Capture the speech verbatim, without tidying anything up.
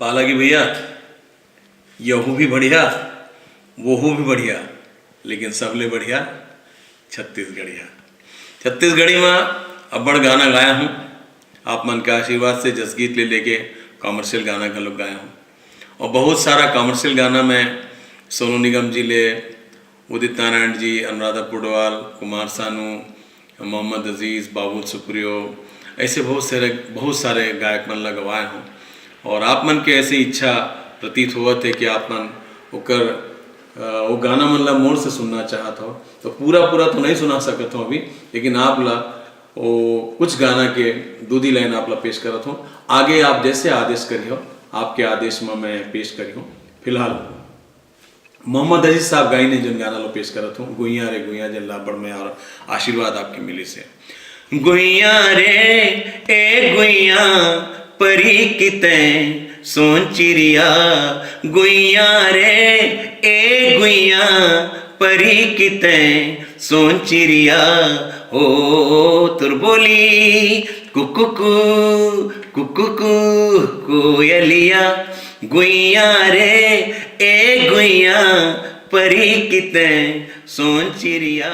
पाला की भैया, यहू भी बढ़िया, वहू भी बढ़िया, लेकिन सबले बढ़िया छत्तीसगढ़िया। छत्तीसगढ़ी में अब्बड़ गाना गाया हूँ। आप मन के आशीर्वाद से जसगीत ले लेके कमर्शियल गाना घलोक गाया हूँ। और बहुत सारा कमर्शियल गाना मैं सोनू निगम जी ले, उदित नारायण जी, अनुराधा पौडवाल, कुमार सानू, मोहम्मद अजीज, बाबुल सुप्रियो, ऐसे बहुत सारे, बहुत सारे गायक मन ला गवाए हूँ। और आप मन के ऐसी इच्छा प्रतीत होवत हे कि आप मन ओकर, अ, वो गाना मन ला मोर से सुनना चाहत हो, तो पूरा पूरा तो नहीं सुना सकत हो अभी, लेकिन आप ला वो कुछ गाना के दू दी लाइन आप ला पेश करत हो। आगे आप जैसे आदेश करिहो, आपके आदेश में मैं पेश करिहो। फिलहाल मोहम्मद अजीज साहब गाइन हे, जोन गाना लो पेश करत हूँ, गुइया रे गुइया, जेन ला अब्बड़ मया और आशीर्वाद आपके मिलिस हे। गुइया रे ए गुइया, परी किते सोन चिरिया। गुइया रे ए गुइया, परी किते सोन चिरिया। हो तुर बोली कुकुकू, कुकुकू कोयलिया। गुइया रे ए गुइया, परी किते सोन चिरिया।